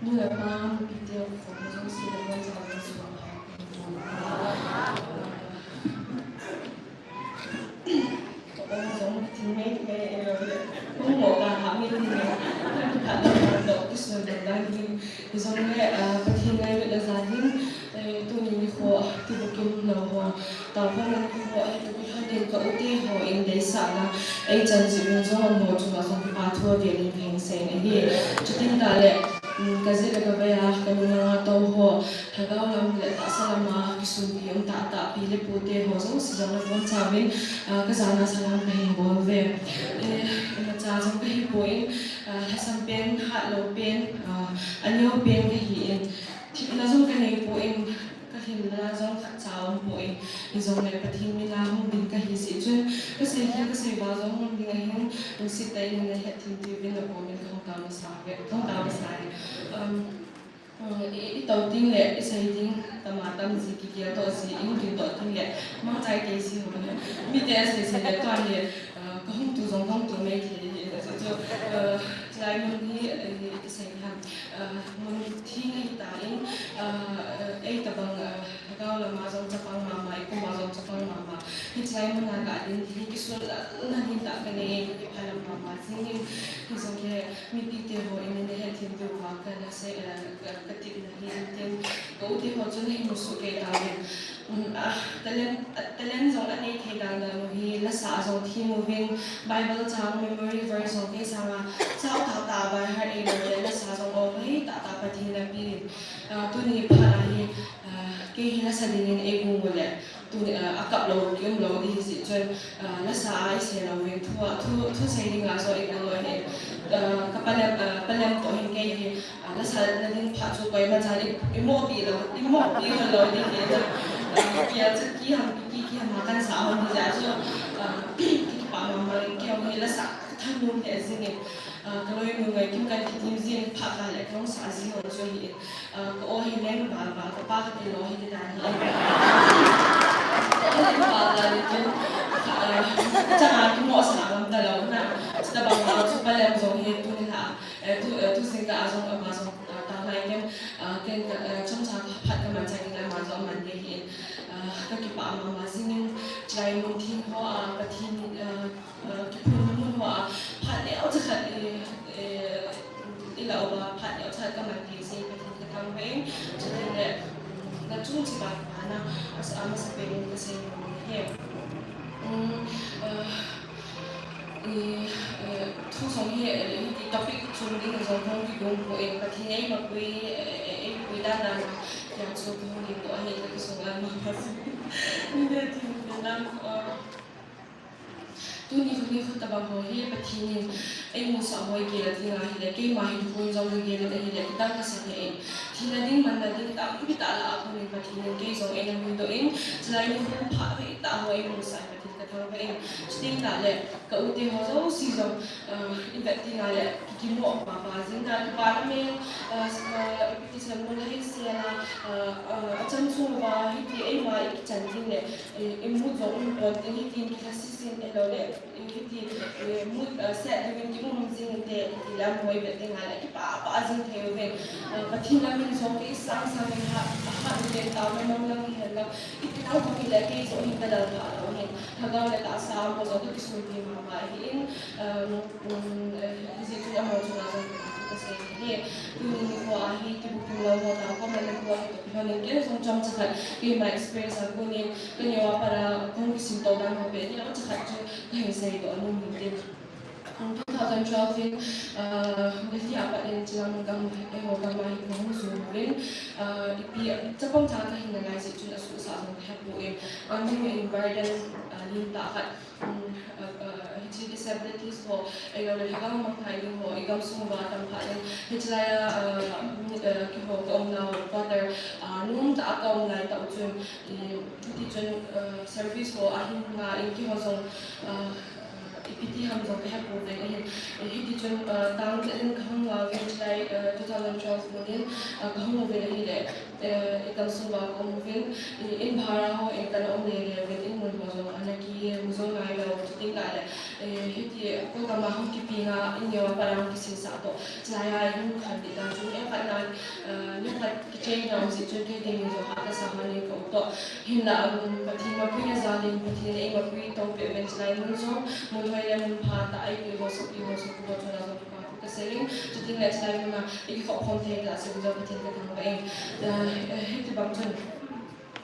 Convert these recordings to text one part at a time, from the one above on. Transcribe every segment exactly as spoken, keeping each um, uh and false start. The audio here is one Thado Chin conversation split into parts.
Nu le pa, nupi te, khonung jong si le, bon sa le, suang ha. Ka ong jong ka thim mei mei, eh, hung mo ka ha mei mei. Ka thim mei, ka thim mei, ka thim mei. Jong le, ah, Pathen ngailut le jan hin, eh, tuni nikho, tibukim lou ho. Taona nikho, eh, ka kilhon in ka u te ho in deisahna, ei chan jeh un jong amaho chunga jong kipa thu avel in ka hin sei in ahi. Chuti tah le, um, ka jih le ka vai a, ka nung langa tou ho, lhagao lam le tahsa lama kisunpi um tah tah pi le pu te ho jouse jong nabonchauvin, ah, ka jana salam ka hin bol uve. Eh, imacha jong ka hi poi, ah, lhasam pen, hatlou pen, ah, aneo pen ka hi in, thepna jong ka nei poi, ka lhinna jong khatcha um poi, hijongle Pathen mina hung ding ka hi jeh chun, ka sei hi ka sei val jong hung ding ahin, lungset tah in nahet thim diuvin nakomin ka hung tao masa uve, ka hung tao masa e. Um, Um, i, i tou teng le, i sei teng, tama tam ji, kigel toh ji, i hung ding toh teng le, mangchai kei ji ho le. Mite a sei sei le, tua hi, uh, ka hung tu jong, ka hung tu mei thei hi, chu, chu, uh, chulai mun hi, uh, i ti sei ham, uh, mun theng ahi tan, uh, uh, ei tabang, uh, lhagao lama jong chapang mama, i kum a jong chapang mama. Hiche lai mun a ka ding hi kisun na, na hin tah ka nei, ka kiphalam mama jing in, hijongle, mipi te ho in, nei het thim diu va, ka na sei, eh, ka, ka tepna hi in tin, ka u te ho chun hin musuh kei tauvin. Um, ah, talent, ah, talent jong anei thei dan dan u hi, lasa a jong them uvin, Bible chang memory verse jong kei sanga, chau tah tah by heart ei lou le, lasa jong ol hoi tah tah Pathen in apeh in. Ah, tuni phat a hi, ah, kei hi lasa dingin ei gong u le, tuni, ah, akap lou, ki um lou ding hi jeh chun, ah, lasa a i sei lou vin thu, thu, thu sei dinga jong i gong lou hi, ah, ka palem, ah, palem toh hin kei hi, ah, lasa na ding phat chu koima chan i, i mohpi lou, i mohpi lou ding hi, ah, kei a chu ki ham, ki, ki ham a kan sa hon hi jeh chun, ah, ki, kipa mama in kei hi lasa ka thanom le jing in, ah, ka loinu Ngaikim kan kitim jing in phat kah le ka hung sa jing u chu hi in. Ah, ka o hi leng val val, ka pa ka ti lo hi ti dan hi. Ka o hi val val hi tin, ah, changa kimoh sa ngam ta lou na. Chuti bang a chu palem jong hi tuni la, eh, tu, eh, tu jingkah a jong ama jong, ah, tao lai ken, ah, ken ka, eh, chomcha phat ka man chai ding le ama jong aman ding hi. Ah, ka kipah mama jing in, chulai mun theng ho, ah, Pathen, ah, ah, kiphun na mun ho, ah, phat neocha khat, eh, eh, i la uva phat neocha ka man thei jeh in Pathen ka thangvah in, chuteng le, na chung cheh uva na, asa, amasapen in ka sei nom hi. Um, eh, i, eh, thu jong hi, eh, hiti topic chung ding jong hung kigong poi, Pathen in eimapui, eh, eh, eipui dan dan, tia chu kahung ding poi, hi ka kisung a ma pa si. Ni de thim na, eh, Tuni, tuni khu tabang ho hi Pathen in eimusah hoi gel a ding ahile, keima hin khun jong ka gel in ahile, kidang kasa lheh in. Thina ding, manna ding, tampi tah lah a kon in Pathen in kei jong eina huhdoh in, chulai nikho pha hoi tah ho eimusah in Pathen ka thangvah in. Chuteng tah le, ka u te ho jouse jong, ah, i vet teng le, ki, kimoh papa jing na, kipa na mel, ah, ah, ipi ti sem mun hei sel a, ah, ah, acham chung uva, hiti eima i kichan teng le, eh, i mood jong um pon tin, hitin kilhase sin ahilou le, eh, hiti, eh, mood, eh, set diuvin ki um jing inte, hiti lam hoi vet teng le, kipah pah jing thei uve. Eh, Pathen lam in jong kei sang sang in ha, ha, uten tao na mang lang hen lang, iti tao jong hile, kei jong hin ka dal pha lou hin. Lhagao le tahsa a mo jong ka kisunpi mama hi in, eh, Um, eh, hijeh chun amaho chunga jong ka sei hi. Tuni nikho a hi, kibukim lou ho tah, ka man nikho a hi toh kilhon in kei jong chomcha khat, keima experience a kon in, ka neo a pat a, kahung kisim to dan ho pen, neocha khat chu kahin seidoh nom in tin. Um, two thousand twelve in, ah, Delhi a pat in Chilang gam, eiho gam a hi kahung jun uvin, ah, ipi, chapang cha kahi nalai jeh chun asuhsah jong kahe poi, ah, kanung in burden, ah, lentah khat. Um, uh, uh, hiche disabilities ho, ahilou le lhagao manghai ding ho, i gamsung uva tam kha ding. Hiche lai a, uh, mi, uh, keiho ka umnau quarter, uh, nom tah a ka um lai tah u chun, i, hiti chun, uh, service ho ahin nga in keiho jong, uh, uh, ipi ti ham jong kahe pouvin ahin. I, hiti chun, uh, tang chet in kahung nga uvin hiche lai, uh, two thousand twelve mun in, uh, kahung uvin ahile. Eh, i kam sung uva ka um uvin, i, in bhara ho in kana um lele uvin, in mun ho jong ana kimu jou nailou, chuting tah le, eh, hiti, ko kama hung kipi nga, in neo a pat a hung kisinsah toh, chulai a i hung khan ding dan chun, eh, khat na, eh, ni khat kichai na um jeh chun, kei teng in jong hah kasa hon in ka um toh, hinla, um, Pathen mapui a jal in, Pathen in eimapui tong peh uvin chulai mun jong, mun hoi le mun pha tah a, eipui ho, sopi ho, sopi ho, chunga jong kipa thu kasei in, chuting le chulai mun a, i kikhop khom thei tah a, sum jong Pathen kathangvah in. Eh, eh, hiti bang chun,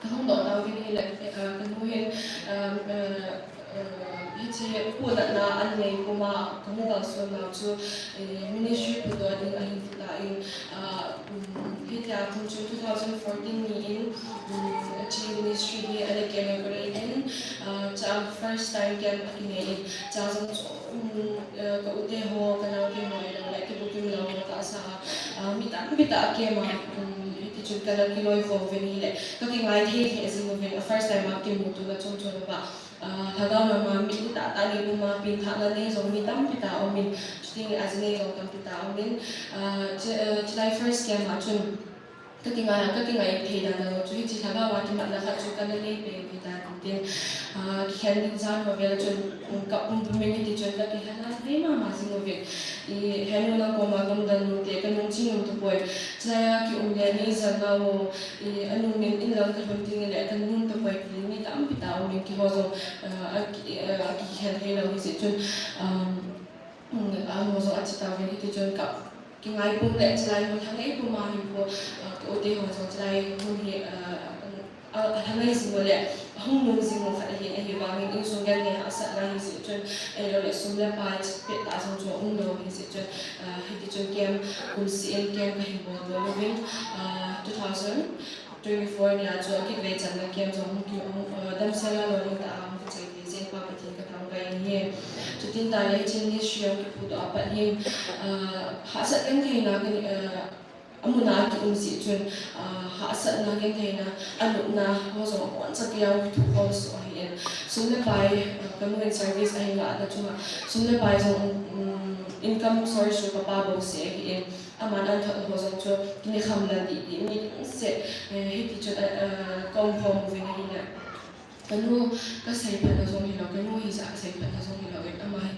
kahung doh tauvin hile, eh, kanu hin, um, eh, eh, hiche pu natna an nei puma, kamu kalson nau chu, eh, ministry phudoh ding ahin ti tan, ah, um, hitia kum chu two thousand fourteen ni in, um, hiche ministry hi ana kiinaugurate in, ah, chua first time camp akinei in, chua jong chu, um, eh, ka u te ho, ka nao te ho, ahilou le, kibukim lou ho tahsa a, ah, mi tampi tah a camp a, um, hiti chun kana kiloi khom uvin hile, ka kingai thei lheh jing uvin, a first time a kimuto na chun chun uva. Ah, lhagao lama mi tahtah nei puma, pengthahna nei jong mi tampi tah a um in, chuting a ji nei jong tampi tah a um in, ah, chu, eh, chulai first camp a chun, ka kingai, ka kingai thei dan jong chu hiche lhagao a kimatna khat chu kana nei pen ahi tan tin, ah, kikhen ding jan ho vel chun, um, ka pum pum in hiti chun ka kihana thei mama jing uvin. I, henu na koma gamdal nu te, ka nung ching um tapoi. Chulai a kium le nei jal nau, i, anung in in lang ka lhun ding le ka nung tapoi ti mi tampi tah a um in keiho jong, ah, a ki, ah, a kikhen thei lou hi jeh chun, um, um, amaho jong ache tauvin hiti chun ka kingai pum le chulai mun lhangai puma hin ko, ah, ka u te ho jong chulai mun hi, ah, a, alhangai jing u le, ahung nom jing u khat ahin, ahivangin insung genthei hahsatna hi jeh chun, ahilou le sum le pai pet tah jong chu aum lou hi jeh chun, ah, hiti chun camp kum seh in camp kahin bol bol uvin, ah, two thousand twenty-four ni a chu akitvei channa camp jong hung ki, hung, ah, damsel a lolhing tah a hung kichai thei jeh in Pa Pathen kathangvah in ahi. Chutin tah le hiche ministry hung kiphudoh a pat hin, ah, hahsat gentheina kani, ah, amun a kium jeh chun, ah, hahsatna, gentheina, anopna ho jong abonchan kei a kithukhom soh ahin. Sum le pai, ah, kanu in service ahin ngah na chunga, sum le pai jong, um, income source chu kapa bouseh ahin. Aman athot ho jong chu kine kham la didi, mi ding seh, eh, hiti chun, ah, ah, ka um khom uvin ahile. Kanu kasei phat na jong hilou, kanu hijeh a kasei phat na jong hilou in, ama hi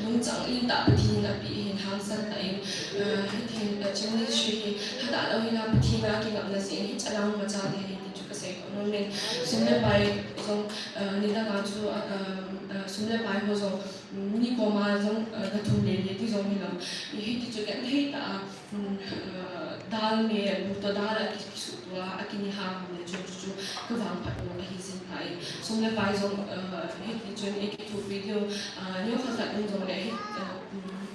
lungchang in tah Pathen in apeh hin hangsan tah in, ah, hitin, ah, hiche ministry hi lhadah lou hila Pathen a kingapna jeh in hiche lang imacha te hi ti chu kasei toh nom in, sum le pai jong, ah, nidang a chu, ah, ah, ah, sum le pai ho jong, um, mi koma jong, ah, kathum lele ti jong hilou, hiti chu genthei tah a, um, ah, dal me, bu toh dal a ki, kisuhto a, akini ham le chu, chu, chu, kavangphat u ahi jing tai. Sum le pai jong, ah, hiti chun eikithopi diu, ah, neokhat khat um jong le hi, ah, um,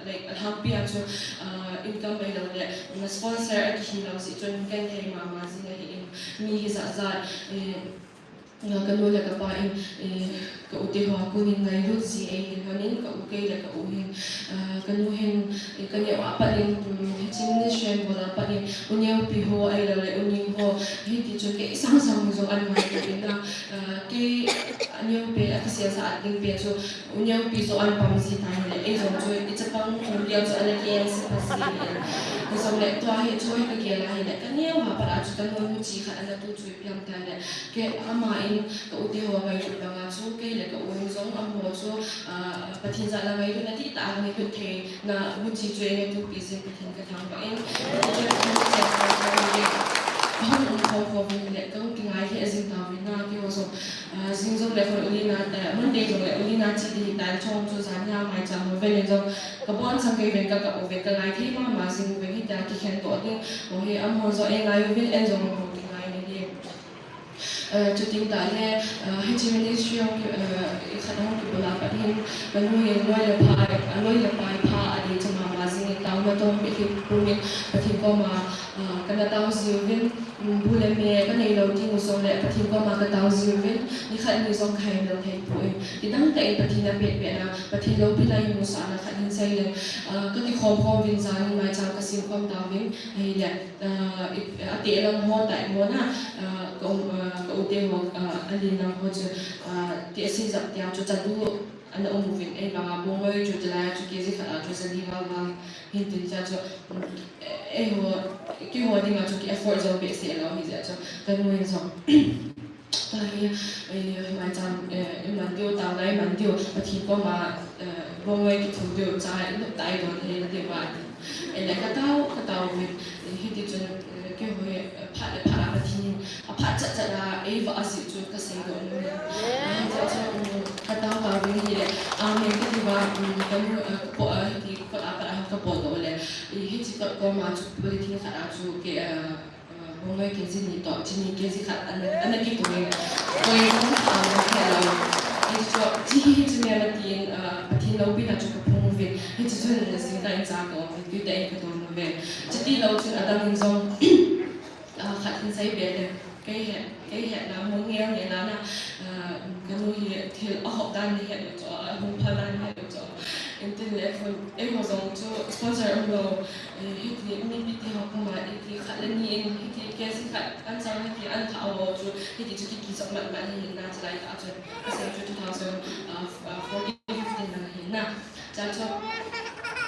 like, alhangpi a chu, ah, income ahilou le, um, sponsor akihi lou jeh chun genthei mama jing ahin, mi hi jat jat, eh, Nga kanu le kapa in, eh, ka u te ho a kon in ngailut ji eihin lhon in, ka u kei le ka u hin, ah, kanu hin, eh, kaneo a pat in, um, hiche ministry bol a pat in, u neopi ho ahilou le, u neo ho, hiti chun kei sang sang jong an ngailut in a, ah, kei a neopi a kisel sa a ding pi chu, u neopi jong an pang ji tan le, ei jong chu, i chapang u lia chu ana ki M C pa ji le, ka jong le, tua hi chu hi ka gel a hile, kaneo a pat a chu kanu nu chi khat ana tu chu i piang tan le, Kei ama in ka u te ho ngailut banga chu, kei le ka u in jong amaho chu, ah, Pathen jal a ngailutna dihtah a ngailut theina muchi chu eina tupi jin Pathen kathangvah in, ahung um khom khom uvin le, kahung kingai lheh jing tauvin na, keiho jong, ah, jing jong le khon u Lina, eh, Monday jong le u Lina che ding hitan, chom chu jan hi a maicham ho vel in jong, kabon chang kei uvin kakap uvin, kangai thei mama jing uvin, hitia kikhen toh ding, ho hi amaho jong eingai uvin, ei jong amaho kingai le hi. Eh, chuting tah le, eh, hiche ministry hung ki, eh, i khat hung kibol a pat hin, kanu hin loi le pai, eh, loi le pai pha adei cha mama jing in taona toh mitlhi pum in Pathen koma, eh, kana tao ji uvin, um, bu le me kanei lou ding u jong le Pathen koma katao ji uvin, nikhat ni jong kahin lou thei poi. Kidang tah in Pathen a pet pet na, Pathen loupina in musah na khat hin sei le, eh, kakikhom khom uvin jan in maicham kasim khom tauvin, ahile, Ah, i, ateh lang ho tai mo na, ah, ka um, ah, ka u te ho, ah, alen lang ho chu, ah, tehse jat tia chu chadu, ana um uvin, ei vanga Bongoi chu tilai chu K G khat a chu sagi val val hin tin cha chu, mm, eiho, keiho dinga chu ki afford jong behseh lou hi jeh chu, kanu in jong. Tahi, eh, maicham, eh, iman diu, tang lai iman diu, Pathen koma, eh, Bongoi kithum diu, cha i nup tai don he na diu ma. Ele ka tao, ka tao uvin, eh, hiti chun, eh, keiho hi, eh, phat le phat a Pathen in, aphat chat chat a, eiva ajih chu ka seidoh nom e. Eh, hiti chun, um, ka tao tao uvin hile, amen kati uva, um, kanu, eh, ka po, eh, hiti kot a pat a ka potdoh le, eh, hiti kot koma chu polythene khat a chu ke, eh, eh, Bongoi K G ni toh, chini K G khat ana, ana kitung e. Koi kong kha mo khe lou. Hiti chu, chi hi chu me ma tin, eh, Pathen loupina chu ka phong uvin. Hiti chun na sing ta in cha ka uvin, tui ta in ka don uve. Chuti lou chun adang in jong, ah, khat hin sei be le. Kei he, kei he na mo ngel he na na, ah, kanu hi thil ahop dan ni he lo chu, ahung pha dan ni he lo chu. Intin le phone, eiho jong chu sponsor umlou, eh, hiti mipi te ho koma, hiti khat le ni in, hiti K G khat an chang hiti an tha ho chu, hiti chu ki, ki sok mat mat hi na chalai ta chu. Asei chu two thousand, ah, fourteen fifteen na hi na. Cha chu,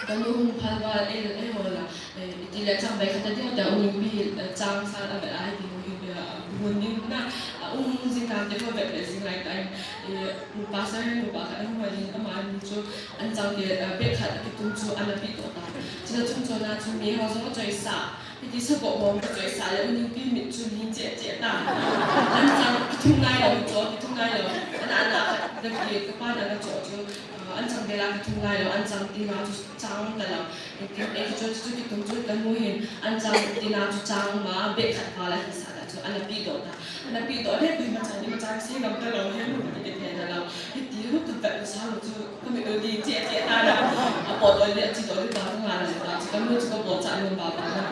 kanu hung phal val, eh, eiho la, eh, iti le chang bai khat a ding ta, uni pi, eh, chang sa a vet a, iti hu hi, eh, bu hun ding na, a, um, um, jing tam te ho vet vet jing lai ta, eh, nu pastor, nu pa khat a hung val in, ama ni chu, an chang te, eh, bag khat a kitum chu, ana pi to ta. Chuna chung chona chu, mi ho jong a choi sa, Hiti sagoh bom ka choi sa le, uni pi mit chu ni che che ta. An chang kithum nai lou, cho kithum nai lou. Ana, ana, ka, ka, ka pa na ka cho chu, ah, an chang bela kithum nai lou, an chang tina chu chang ta lou. Iti, eh, cho chu kitum chu kanu hin, an chang tina chu chang ma, bag khat val a hi sa ta chu, ana pi doh ta. Ana pi doh le, koima chan, ima chan sei ngam ta lou, he mu ka ti thei ta lou. Hiti ru ka vet sa lou chu, Ka mit u di, che, che, ta da. A pot oi di, a chi to di, ta, ta, nga, ta, ta, chi, ka mit chu ka bol cha, a min ba, ba, na.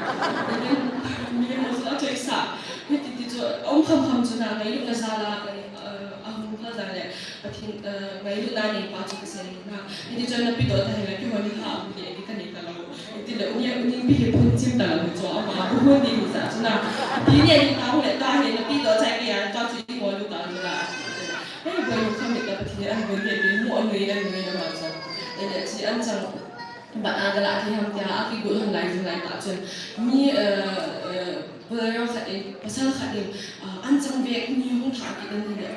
Then, mi mo chu a choi sa. Mi ti, ti chu, a um kham, kham chu na, ngailutna jal a, ka, eh, a hung kha jal le, Pathen, eh, ngailutna nei pa chu ka sei na. Mi ti chu na pi to ta hi la, keiho ni ha, bu di, di ka nei ta lou. Mi ti le, uni, uni pi hi phun chim ta lou, chu, ama, bu hun di, sa, chu na. Pi ni, di ta, le, ta, he, na pi to cha, ke, ya, ta, chu, i, mo, lu, ta, chu, na. Hei, boi nu kha mit a Pathen in an boi ve ve, mu a nui in, a nui in ama chang. Ele, chi an chang, bat a ka la thei ham tia, a kigot hon lai, lai ta chun. Mi, eh, eh, Bolero khat in, pasal khat in, ah, an chang ve, ni hung tha kit in le.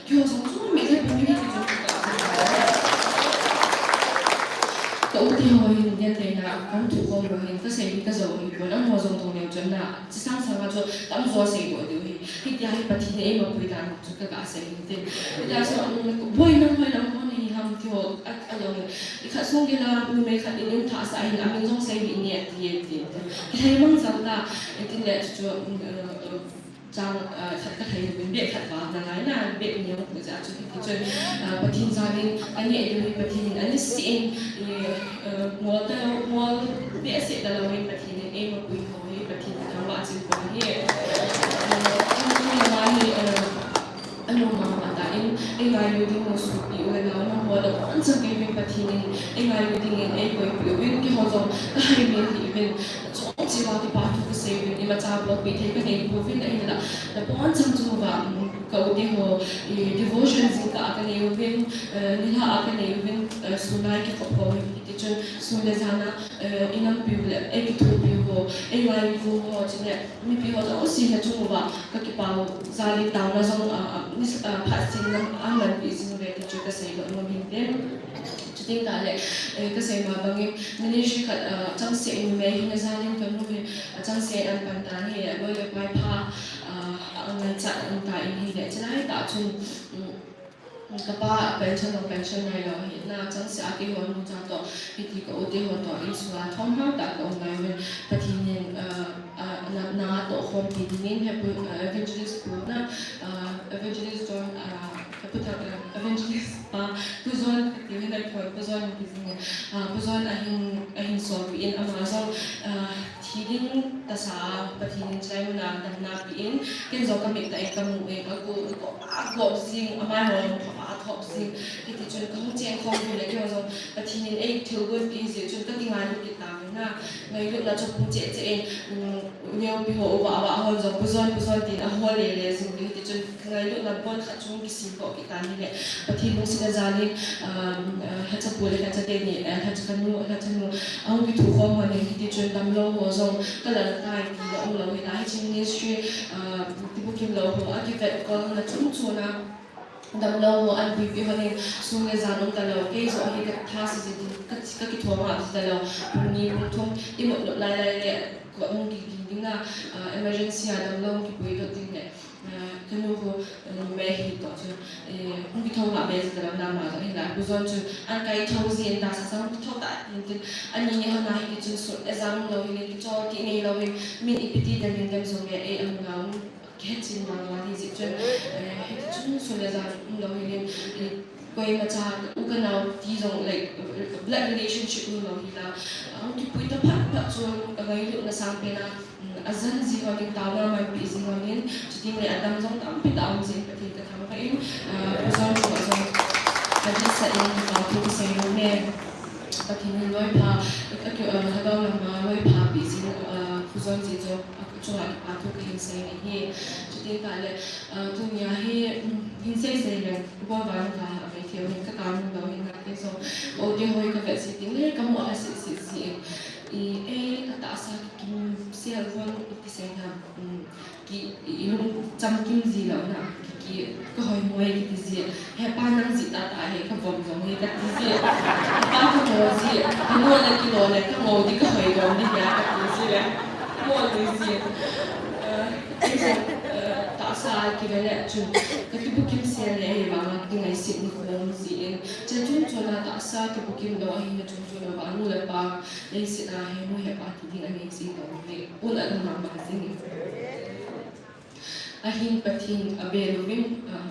Keiho jong chu, mi le boi ni ki chu ka. Ka u te ho hin, dia te na, ka thu ko mo hin, ka sei ni ka jo hi, bon an ho jong thong neo chun na, chi sang sang a chu, tam jo sei do diu hi. Hitia hi Pathen in eima pui dan. Chu ka, ka sei hin tin. Ita chu, um, boi nang hoi nang hon hi ham ti ho, a, a lo. I khat sung gila, numei khat in in tha sa hin, a min jong sei hi ni a ti, a ti, a ti. Ki thei mang jang ta, i tin le chu, um, uh, uh, chang, uh, khat ka thei bin beh khat va na lai na, beh ni ho pu ja chu ki chu, uh, Pathen jal in, ani a ding hi Pathen in, ani si in, i, uh, mual ta lo, mual beh se ta lo in Pathen in, eima pui ho hi Pathen in, thangvah chin ko hi. Uh, thangvah hi, uh, Anu mama ta in, ei ngailu ding u sopi u le nao, nangho nabonchauva kei vin Pathen in, ei ngailu ding in, ei koipi uvin, keiho jong, ka haimil hih uvin, chomcha kipa thu ka sei uvin, imacha bolpi thei ka nei pouvin, ahinla, nabonchauva chunga, um, ka u te ho, i, devotion jingkah a ka nei uvin, eh, nilhah a ka nei uvin, eh, sun a i kikhop khom uvin, hiti chun, sun le jan a, eh, i nampi u le, ei kithopi u ho, ei ngailu ho, chule, Mipi ho jouse na chung uva, ka kipah u, jal in taona jong, ah, ah, ni, ah, phat seh in lam, ah, manpi jing uve ti chu ka seidoh nom in tin. Chuting tah le, eh, ka sei ma bangin, ministry khat, ah, changse in numei hi na jal in ka nu hi, ah, changse in an pan tan hi, a loi le pai pha, ah, a ngaichat in ta in hi le, chulai tah chun, um, Ka pa pension lo, pension nai lo hi na, changse a keiho nu cha toh, hiti ka u te ho toh, insung a thom hang tah ka um ngai uvin, Pathen in, ah, ah, na, na toh khompi dingin, he pu, ah, evangelist pu na, ah, evangelist John, ah, he pu thang, ah, evangelist pa, pu John, kati hin nai thon, pu John in pi jing in, ah, pu John ahin, ahin solpi in, ama jong, ah, Thi ding tasa Pathen in chulai mun a damna pe in, ken jong ka mit tah in ka mu in, ka gu, ka gop jing, amai ho jong thom a, Hop jing, hiti chun kahung cheng khom phat le keiho jong Pathen in eithilgon pi jeh chun kakingailu kit tauvin a, ngailutna chu hung cheh cheh in, um, neopi ho, uva, uva hon jong, Pu John, Pu John, tin ahol le le jing, hiti chun kangailutna bon khat chu hung kisem kit tan ahile, Pathen lungset a jal in, um, uh, lhacha pu le lhacha teni, uh, lhacha kanu, lhacha nu, ahung kithukhom hon in, hiti chun damlou ho jong kalal tai ti la umlou hila, hiche ministry, uh, tibukim lou ho, akivet kolna chom chom a, damlou ho, an puipi hon in, sum le jan um talou, kei joh hi katha se jin, ka, kakithom a talou, pung ni pung thum, imut nop lai lai le, kot hung kigin ding a, ah, emergency a damlou hung kipui dot ding le, ah, kanu ho, ah, numei hi toh chu, eh, hung kithou ngah be jin talou, nama jong hila, Pu John chu, an kai thou jin, tahsa sang kithou ta, tin tin, ani ni hon a hi kichun sut, exam lou hi le, kichol kit ngeilou hi, min ipi ti dem in dem jong le, eh, amun a um, Kihetchen vang vang hi jeh chun, eh, hiti chun sum le jan umlou hilin, eh, koima cha u kanao ti jong, like, blood relationship umlou hila, ah, kipui ta phat phat chu, kangailutna sangpen a, um, ajan ji ho ding taona manpi ji ho ding, chuting le adam jong tampi ta um jin Pathen kathangvah in, ah, Pu John chunga jong, adih sah in, ah, thu kasei nom e. Pathen in loipha, ah, ah, lhagao lama loipha pi jin, ah, Pu John ji jong, Chunga kipa thu kahin sei ahi. Chuti tah le, ah, tunia hi, um, hin sei sei le, bol vang ka ha mai thei hin ka kam lou hin na ke so. O te hoi ka vet si ting le, ka mo a si si si. I, e, ka tahsa kikim sel von iti sei na, um, ki, i, i lung cham kim ji lou na, ki, ki, ka hoi moi kiti ji. Hepa nang jih tah tah hi, ka vom jong hi kati ji. Hepa ka mo ji, ka mo le kilo le, ka mo di ka hoi lom di ya kati ji le. Mo di ji. Eh, eh, tahsa kive le chun. Ka kibukim sel le hi vang a kingaisih ni khom ji in. Chun chun chun a tahsa kibukim lou ahi na chun chun a vang nu le pa leiset a henu hepa ti ding anei ji lou le. Un a dang mama ji ni. Ahin Pathen abel uvin, ah,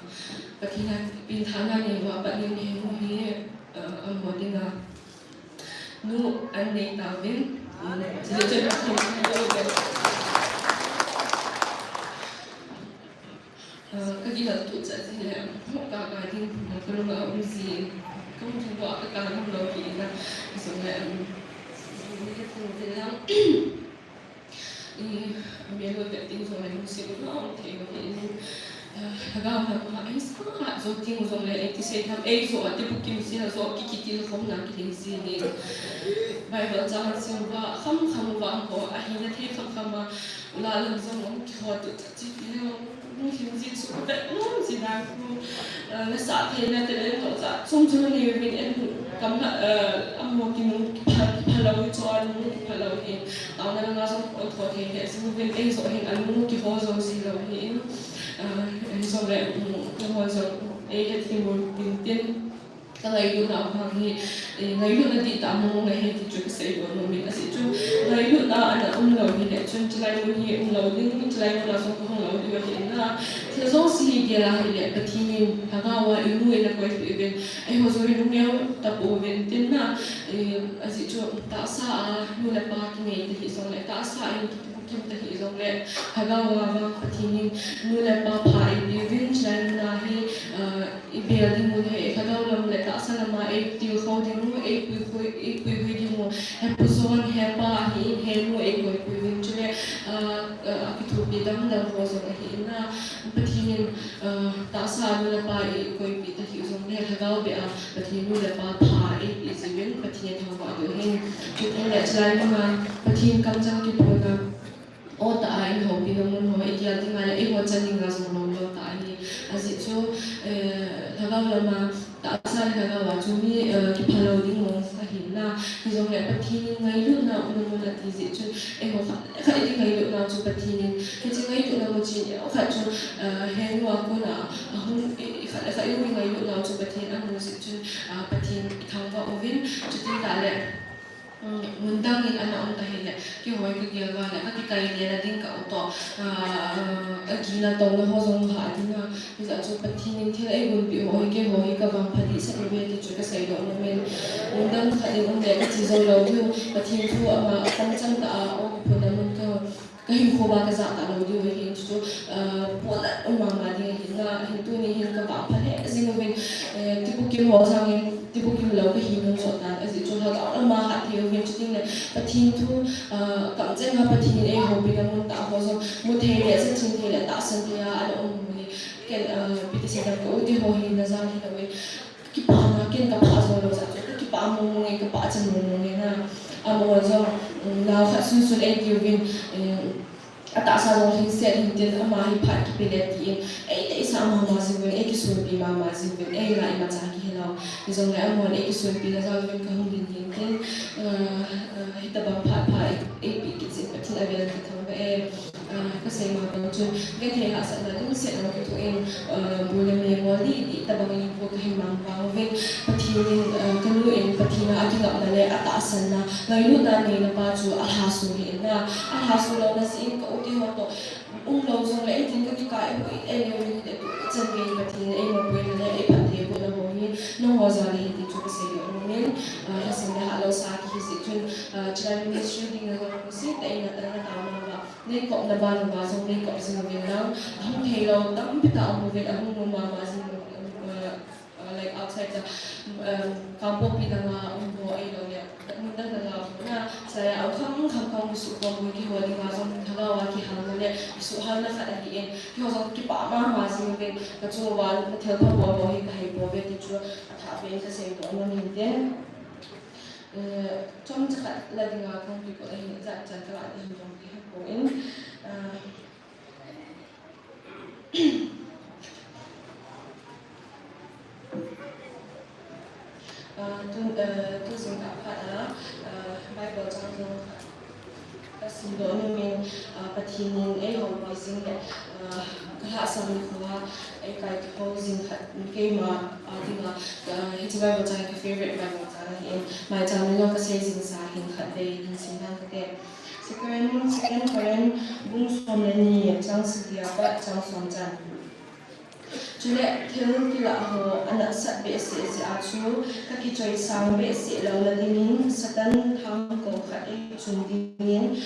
Pathen a pengthahna neiuva pat in henu hi, ah, amo dinga nu anei tauvin, ah, chule chun Pathen abel uvin. Ah, ka gilou tuchat jing le, ka, ka ding, ka lunga um jin, ka hung theng lou, ka ka hung lou hi na, jong le, um, ni ka theng jin lang. I, a mel vet ding jong le lungset u la um thei u ahi in. Ah, lhagao lama, ei sa jo ding jong le, ei ti sei tham, ei jo a ti bukim sel jo, ki, kitilkhouna kilei ji ni. Bible chang sim uva, kham kham uva ho, ahina thei kham kham a, u la lam jong um kihot u, ti ti le, um, lungthim jin su ka vet nom ji dan ku. Ah, na sa thei na te le no ja, chom chom nei uvin en kam na, ah, amo kinung kipha, kipha lou hi cho, anung kipha lou hi. Taona langa jong kon tho thei le, jing uvin ei jo hin anung kiho jo ji lou hi in, ah, ei jong le, um, ho jong, ei het hi mun tin tin. Ka ngailutna vang hi, eh, ngailutna dihtah mong mong ahi ti chu ka seidoh nom in. Ajeh chu, ngailutna ana um lou hi le chun, chulai mun hi um lou ding, chulai mun a jong ka hung lou ding ahi na. Thil jouse hi gel a hi le, Pathen in, lhagao a i nu in a koipeh uvin, eiho jong i lungneo tapouvin tin na, eh, ajeh chu, tahsa a nu le pa kinei ta hi jong le, tahsa in kibukim ta hi jong le, lhagao a vang Pathen in, nu le pa pha eipeh uvin, chulai mun a hi, ah, i bel ding u le, lhagao lam le tahsa lama ei tilkhou ding u, ei puihui, ei puihui ding u, he Pu John, he pa ahi in, he nu ei koipeh uvin chule, ah, ah, akithopi dang dang ho jong ahi in a, Pathen in, ah, tahsa a nu le pa ei koipeh ta hi jong le, lhagao beh a Pathen nu le pa pha eipeh ji uvin, Pathen thangvah diu ahi. Chuti le chulai mun a Pathen kamchang kiphonna O, tah a i houpi na mun ho, i gel ding a le, eiho chan ding a jong lom lou tah ahi. Ajeh chu, eh, lhagao lama, tahsa le lhagao a chu mi, eh, kipha lou ding mong ahi na. Hijongle Pathen in ngailutna um na mun ati jeh chun, eiho khat le khat i ngailutna chu Pathen in, hiche ngailutna mun chin, eiho khat chu, eh, henu a kona, ahung, i, i khat le khat i ngailutna chu Pathen in amu jeh chun, ah, Pathen i thangvah uvin, chuti tah le, Um, mun dang in ana um ta hile, keiho hi ka gel vang le, ka kikai le na ding ka u toh, ah, a gina tona ho jong ha ding a, hijeh chun Pathen in thil eigonpeh ho hi keiho hi ka vangpha dehset uve ti chu ka seidoh nom in. Mun dang khat in um le ka che jou lou diu, Pathen thu ama kamchang tah a, o, kiphutna mun ka kahinkho ba kajah talou diu ahin, chuchu, uh, polat um mama ding ahin na, ahin tuni hin kavangphat lheh jing uvin, eh, Tibukim ho jangin, Tibukim lou kahi nom soh tan, ajeh chu lhagao lama hat thei uvin, chuting le Pathen thu, uh, kamcheng a Pathen in eihoupi na mun tah ho jong, mu thei le, jachin thei le, tahsan thei a, ana um u hi, ken, uh, ipi ti seidam ka u te ho hi najal hilou ve. Kipah na, ken kapah jou lou jeh chu, kakipah mong mong e, kapah chan mong mong e na. Amaho jong, um, nao khat sunsun eiti uvin, eh, atahsa jong lhingset hintin, ama hi phat kipe le tin, eideisah mama jing uvin, eikisunpi mama jing uvin, eila imacha kihe lou. Hijongle amahon eikisunpi na jal uvin kahung lhin hintin, eh, eh, hitobang phat pha ei, eipeh kit jeh in Pathen avel kathangvah e. Ah, kasei ma bang chun, genthei hahsatna lungsetna kithoh in, ah, bu le me ngol dih dih tobang in hinkho kahin mang vang uvin, Pathen in, ah, kanu in Pathen a akingapna le atahsanna, ngailutna neina pa chu alhasam hih in na, alhasam louna jeh in ka u te ho toh, umlou jongle eitin kakikah e, hoi e, le uvin hile tuchan gei in Pathen in eima puina le eiphattheibohna ho hi, nangho jal a ahi ti chu kasei nom in, ah, lhasim le hatlou sa kihi jeh chun, ah, chulai ministry ding na jong lungset tah in nataona uva. Neikopna ban uva jong neikop jing uvin lang, ahung theilou tampi tah um uvin, ahung um mama jing, uh, uh, like outside the, um, Kangpokpi langa um ho ahilou le, mun dang dang a na, chulai a um kham kham kha hung sukhom uvin, keiho dinga jong lhagao a kihalna le suhhalna khat ahi in, keiho jong kipah mama jing uvin, kachung uva na thilpha bol ho hi kahei pouve ti chu athah beh in kaseidoh nom in tin. Eh, chomcha khat la dinga kahung kikoi ahi, ijat chan kala ding ham jong kahe poi. Ah, ah, tu, eh, tu jingkah phat a, ah, Bible chang jong khat kasimdoh nom in, ah, Pathen in eihoupi jing le, ah, kalhahsam nikho a eikaithou jing khat keima, ah, dinga, ah, hiche Bible chang hi ka favorite Bible chang ahi in, maicham in jong kasei jing sa hin khatvei hin sim lhang kate. Second, Second Corinth bung som le ni, chang sagi apat chang som chan. Chule thil kilah ho anatsat behseh jeh a chu, kakichoisang behseh louna dingin Satan thangkong khat eichun dingin,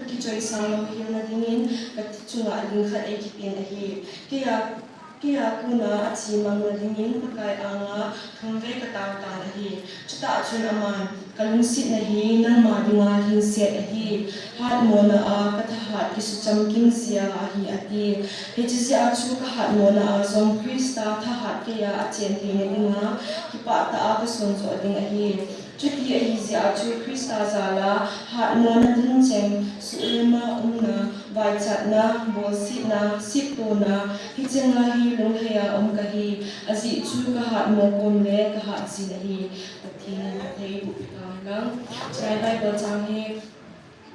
kakichoisang louhelna dingin kachunga ling khat eikipen ahi. Keia, keia kona achemangna dingin Pakai anga thumvei katao tan ahi. Chutah chun aman, kalungsetna hi nangma dinga lhingset ahi. Hatmona a kathahat kisukcham kim jia ahi, ati. Hiche jeh a chu kahatmona a jong Christa thahat keia achen theina dinga kipah tah a kasonjoh ding ahi. Chuti ahi jeh a chu Christa jal a hatmona duncheng, suhlema umna, vaichatna, bolsetna, septona, hiche nga hi lunglhai a um kahi, ajeh chu kahatmo kom le kahat jin ahi. Pathen in phatthei eiboh peh tauhen lang. Chulai Bible chang hi,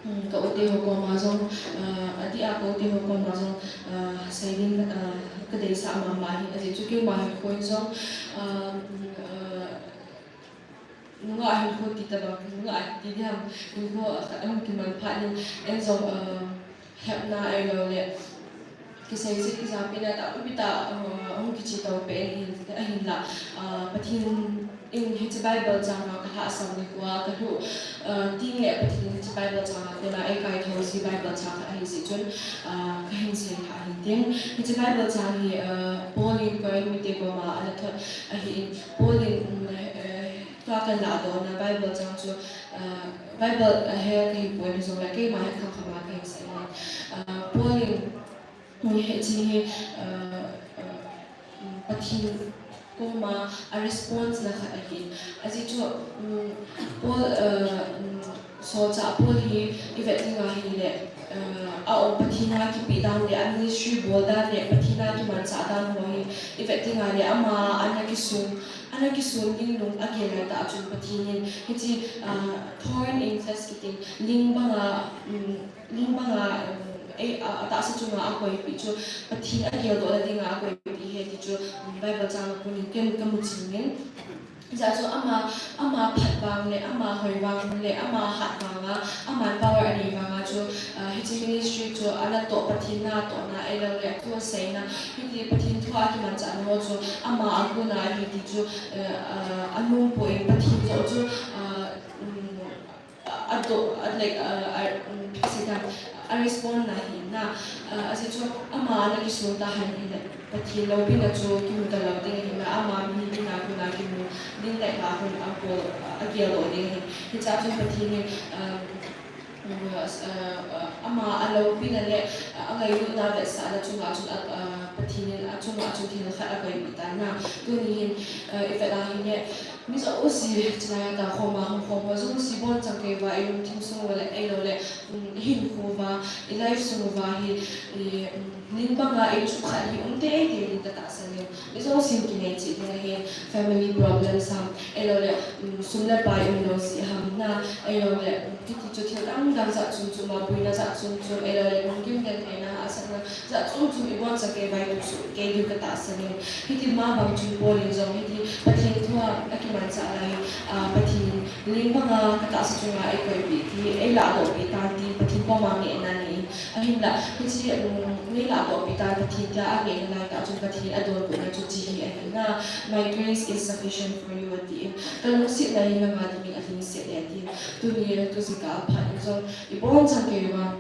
um, ka u te ho koma jong, ah, adeh a ka u te ho koma jong, ah, sei ding, ah, kadeisah mama ahi, ajeh chu keima hinkho in jong, ah, um, ah, nungah hinkho ti tabang, nungah ti diham, hinkho, ah, khat ahung kiman phat in, en jong, ah, hepna ahilou le, kiseiset kijapina tampi tah, ah, ahung kiche to peh in ahin, ahinla, ah, Pathen in hiche Bible chang a kalhahsam nikho a kalhuh, ah, teng le Pathen in hiche Bible chang a kona eikaithou ji Bible chang khat ahi jeh chun, ah, kahin seilhah hin tin. Hiche Bible chang hi, ah, Paul in Corinth mite koma ana thot ahin, Paul in, um, eh, tua kan lahdohna Bible chang chu, ah, Bible ahel kahi poi, hijongle keima het kham kham a kahin sei in. Ah, Paul in, um, hiche hi, ah, ah, um, Pathen koma a response na khat ahi. Ajeh chu, um, Paul, ah, um, solchah Paul hi ivet ding ahile, ah, a-um Pathen a kipeh dan le, a ministry bol dan le, Pathen a kimanchah dan ho hi ivet ding ahile, ama ana kisong, ana kisong ding nung agel lai tah chun Pathen in hiche, ah, thorn in flesh kiti, ling banga, um, ling banga, um, ei, a, atahsa chunga akoipeh chu Pathen ageldohna dinga akoipeh ahi ti chu, um, Bible chang a konin ken kamu ching in. Hijeh chun ama, ama phat vang le, ama hoi vang le, ama hat vang a, aman power anei vang a chu, ah, hiche ministry chu ana toh, Pathen natohna ahilou le, thu aseina, hiti Pathen thu a kimanchahna ho chu ama a kona ahi ti chu, eh, ah, anom poi, Pathen joh chu, ah, um, adoh, a, like, ah, ah, um, ipi ti diham, respond na hi na, ah, ajeh chu ama ana kisun ta han hile, Pathen loupina chu kimu talou ding ahi na, ama mi ding a kona kimu ding le ka hun a ko, ah, agel lou ding ahi. Hiche a chun Pathen in, ah, ah, ah, ama aloupina le, ah, angailutna vetsahna chunga chun, ah, ah, Pathen in achunga chun thil khat akoipeh tan na. Tuni hin, ah, ivet a hile, mi jouse, chulai a ta khom a hung khom ho jouse, ibon chan gei uva, ilungthim sung uva le, ahilou le, um, ihinkho uva, ilife sung uva hi, i, um, ling banga ichuh khat hi um teitei ding katahsan in. Mi jousen kinei cheh ding ahi, family problems ham, ahilou le, um, sum le pai umlou jeh ham na, ahilou le, um, hiti chu thil dang dang jat chom chom a, boina jat chom chom, ahilou le, lunggim gentheina, hahsatna jat chom chom ibon chan gei uva itup soh kei diu katahsan in. Hiti ma bang chun Paul in jong hiti Pathen thu a akimanchah lai, ah, Pathen in ling banga katahsa chunga eikoipeh ti, eiladohpeh tan ti, Pathen koma ngehna nei in. Ahinla, hiche, um, neiladohpeh tan Pathen tia angehna lai tah chun Pathen in adonbutna chu hiche hi ahi na, "My grace is sufficient for you," atin. Kalungsetna hi nanga dingin alhingset e atin. Tuni, tu jingkah a phat in jong, ibon chan gei uva,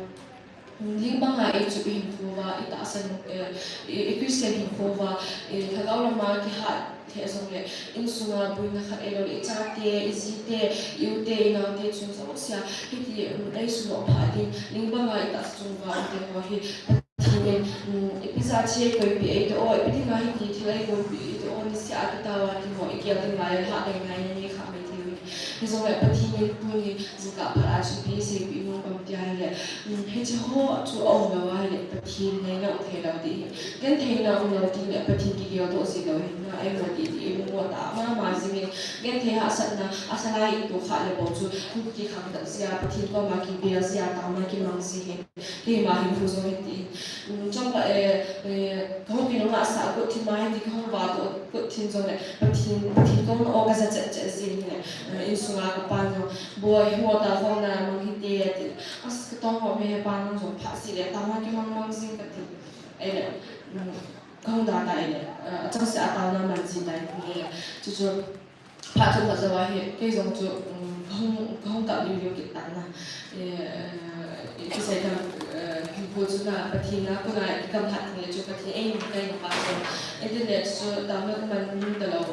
ling banga ichuh hinkho uva, itahsan, eh, i, i Christian hinkho uva, eh, lhagao lama kihat lheh jongle, insunga boina khat ahilou le, ichate, ijite, i-ute, inaote chun jousea, hiti, um, eisuhmil pha ding, ling banga itahsa chung uva umte ho hi, Pathen in, um, ipi jeh a eikoipeh eiti o, ipi dinga hiti thil eigonpeh eiti o, niseh a kitao a ti ho, igel ding uva le, lhah ding ngai nei kha mai thei u hi. Hijongle Pathen in tuni jingkah phat a chu ipi eiseipeh nom ham tia hile, um, hiche ho chu aumlou ahile, Pathen neina um theilou ding ahi. Gentheina umlou ding le Pathen kigeldoh ji lou ahi na, eiho ding, eiho mo ta mama jing in, genthei hahsatna, asa lai in tu kha le bou chu, kikhangtat jia, Pathen koma kibel jia, taona kimang ji ahi. Keima hinkho jong hiti. Um, chomkhat, eh, eh, kahung kinunga sah got thim a hiti, kahung vahdoh got thim jongle, Pathen, Pathen koma o kaja chet chet jin hile, eh, insunga kapan jong, "Boi, himo ta khong na mang hite," ati. "As, katong ho me he pa nang jong pha si le, taona kimang mang jing," kati. Ahile, um, kahung da ta ahile, eh, achangseh a taona man ji tai hile. Chuchu, phat chomkhat jou a hi, kei jong chu, um, kahung, kahung kap liu liu kit tan na. Eh, eh, kisei tam, eh, hinkho chu na, Pathen a kona ikam lhah teng le chu Pathen in einung kai na pa chu. Intin le chu taona kaman nom talou.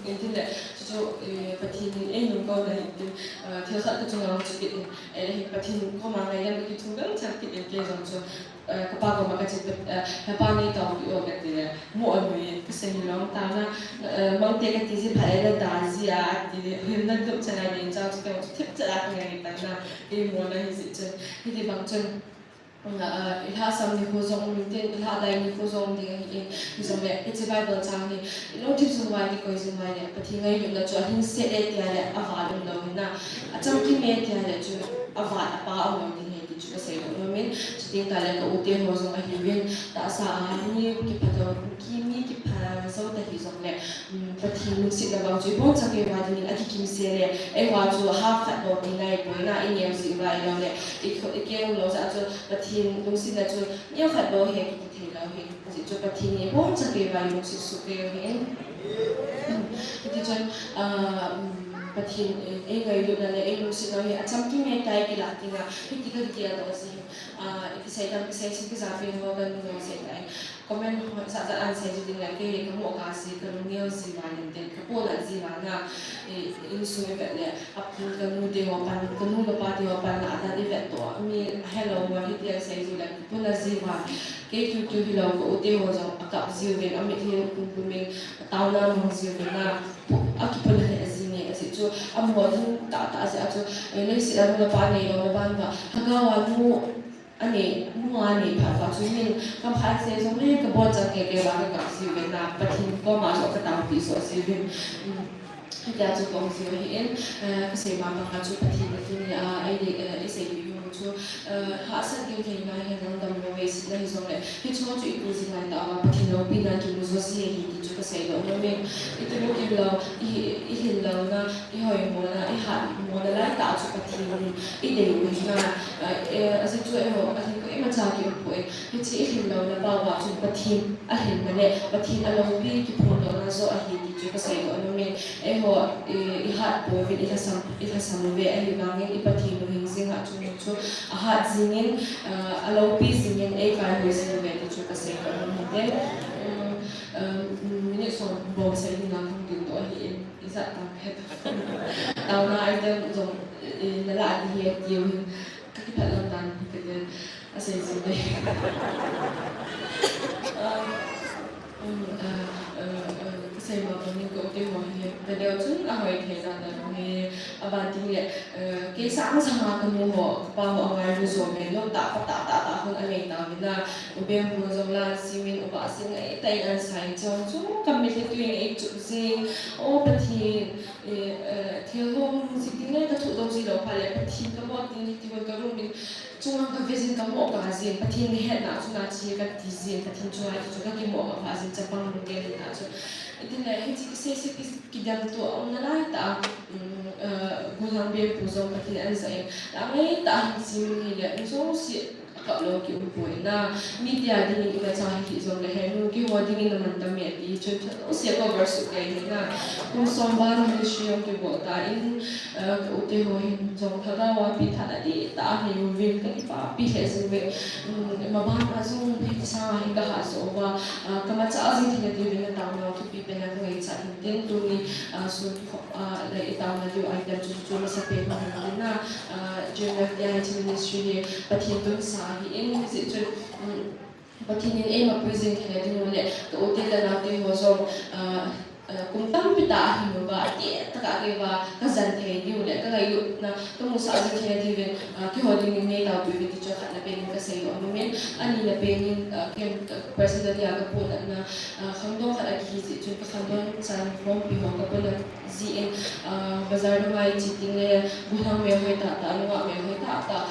Intin le chu chu, eh, Pathen in einung kou na hin tin, eh, thil khat kachunga hung chu kit in. Eh, hi Pathen koma ngaidam kakithum bang chan kit in kei jong chu. Eh, kapa koma kache, eh, "He pa nei taopeh o," kati le, mo anui, kasei hilou, taona, eh, mang te kati ji phat le nada ji a, ati le, himna dup chan a nei chang chu kei jong chu thip chat a kangai tan na, eimo na hijeh chun, hiti bang chun, eh, ilhahsam nikho jong um intin, ilhahdai nikho jong um ding ahi in, hijongle, hiche Bible chang hi, ilungthim sung uva kikoi jing uva le, Pathen ngailutna chu alhingset e tia le, aval umlou ahi na, achamkim e tia le chu, aval apa umlou ding ahi. Chu kasei nom in, chuteng tah le ka u te ho jong ahiuvin, tahsa a mi kipha to, ki mi kipha jou ta hijongle, um, Pathen lungsetna vang chu ibon chan gei uva dingin akikimsel e, eiho a chu half khat bou tina ipoi na, ineo jeh uva ahilou le, i kho, ikeng lou jeh a chu Pathen lungsetna chu neo khat bou ahi kiti thei lou ahi, ajeh chu Pathen in ibon chan gei uva ilungset soh kei u ahi. Um, hiti chun, ah, um, Pathen, eh, eingailutna le eilungsetna hi achamkim e tia kilah tenga, hiti kakigeldoh ji ahi. Ah, ikisei tam, kisei sin, kijapi ho kanu jong sei tai. Comment ho jat jat a sei ji ding le, kei kamu kah ji, kalung neo ji uva len ten, kapohnat ji uva na, eh, insung ivet le, apun kanu te ho pan, kanu kapa te ho pan la, atan ivet to, mi helou ho hiti a sei ji le, kapohnat ji uva, kei kiu kiu hilou, ka u te ho jong akap ji uvin, amitlhi pum pum in, ataona mang ji uvin na, akipohnat lheh ji nge, ajeh chu, amaho ding tah tah jeh a chu, eh, leiset a nu le pa neilou na ban uva, lhagao a nu, Anei, nu a nei phat uva chu min, kam khat sei jong le kabon chan gei gei uva kakap ji uve na, Pathen koma jong kataopi soh ji uve. Um, hitia chu ka um ji u ahi in, eh, kasei ma banga chu Pathen in tuni a, ei, eh, eisei peh u chu, eh, hahsat genthei ngai hen lang damlou vei sih na hijongle, hiche ho chu itu jing lai tah uva Pathen loupina kimu jo ji ahi ti chu kasei doh nom in, itu lungkim lou, i, ihil louna, ihoimona, ihatmona lai tah chu Pathen in idei u ahi na, eh, ajeh chu eiho, ahin koima cha kium poi. Hiche ihil louna pao a chun Pathen ahilna le, Pathen aloupi kiphondohna joh ahi ti chu kasei doh nom in. Eiho, i, i hat pouvin i lhasam, i lhasam uve, ahivangin i Pathen u hing jing a chu, chu a hat jingin, ah, a loupi jingin ei kaihoi jing uve ti chu ka sei ka um hite. Um, um, minute som bou sei ding lang hung ding to ahi in, i jat tam het. Taona item jong, i, na la di hi tiu hin. Ka kiphat lam dan hi ka ti a sei jing dei. Ah, um, ah, ah, ah, ka sei ma ka min ka u te ho hi ka deu chun a hoi thei dan dan hi a ban ting le, ah, kei sang sang a ka nu ho, ka pa ho a ngai lu zo men lo ta, pa ta, ta, ta hun a nei ta min a, u bem bu zo la si min u ba si ngai ta in an sai chong chu ka mit le tu in ei chu jing, o Pathen, eh, eh, thil hom si ting le ka thu dong si lo pha le Pathen ka mo ting ti won ka rum min Chunga ka vision ka mo ka jin, Pathen ni het na chu na chi ka ti jin, Pathen chunga chu ka ki mo ka pha jin, chapang lu ke na chu. Itin le, hichi ki se se ki, ki dam tu, um, na lai ta, um, uh, gulang be pu jong Pathen an sa in. La ngai ta hin si mi le, um, so si ka lo ki um pu na. Media ding in ka cha hi jong le, he nu ki ho ding in man ta me ti, chu chu, o se ko verse ke na. Kum som ba ni shi yong ki bo ta in, Ka u te ho hin jong lhagao a pi tha na di ta hi u vin ka pa pi he sin ve. Ma ban a jong hi sa hi ka ha so va, ka ma cha jing thei na di vin na ta na tu pi pe na ka ngai cha hin tin tu ni, su, le i ta na di ai ta chu chu ma sa pe na na, J M F D I H ministry hi Pathen tun sa hi in si chu, Pathen in ei ma pui jing thei na di le ka u te la na te ho jong, Kum tampi ta a hin uva, ati taka kei va, ka jan thei diu le, ka ngailutna, ka musa jing thei diu ve, keiho dingin nei tao pui ve ti chu khatna pen in ka sei lou, amin, anina pen in, ken, personally a ka puna na, khangdong khat a kihi jeh chun ka khangdong chan form pi ho ka puna jeh in, bazar na ngai chi ting le, guhlang mel hoi tah tah, nungah mel hoi tah tah,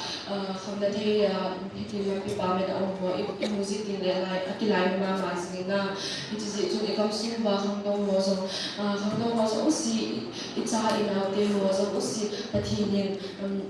khangdong thei, Hiti lampi pa men a um ho, i, i mu jing ting le lai, a kilai mama jing na. Hiti jeh chun i gamsung uva khangdong ho jong, ah, khangdong ho jong u si, i cha i nao te ho jong u si, Pathen in, um,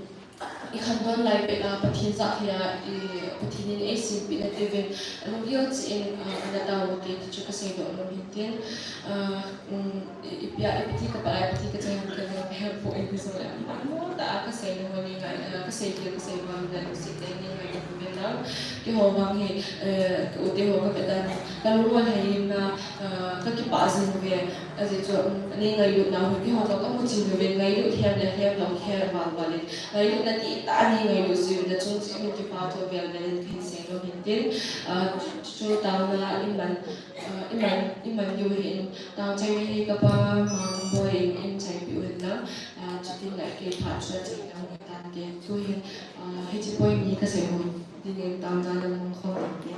i khangdong lai pet a, Pathen jah thei a, i, Pathen in ei sempeh na te uvin, a lunggel cheh in, ah, ana tao u te, ti chu ka sei doh nom hin tin, ah, um, I, ipi a, ipi ti ka pa, ipi ti ka chang ka ka help po in so la. Mo ta ka sei na ho ni ngai, eh, ka sei ti ka sei bang na lu si te ni ngai ni me na. Keiho bang hi, eh, ka u te ho ka pe dan. Ka lu ho le na, eh, ka kipa jing ve. A jeh chu, um, ni ngailutna ho keiho ka ka mu jing ve, ngailut hiam le hiam lo hiam bang bang le. Ngailutna ti ta ni ngailut jing na chung chi mi kipa tho vel vel in phin sei lo hin tin. Ah, chu, chu ta na in man, ah, in man, in man yu hin. Tang chai hi ka pa Mangboi in, in chaipi u hen lang, ah, chutin la kei phat chu a chai lang u tan ke. Tu hin, ah, hichi poi ni ka sei u. Tin in tang chai lang mong khom tan ke.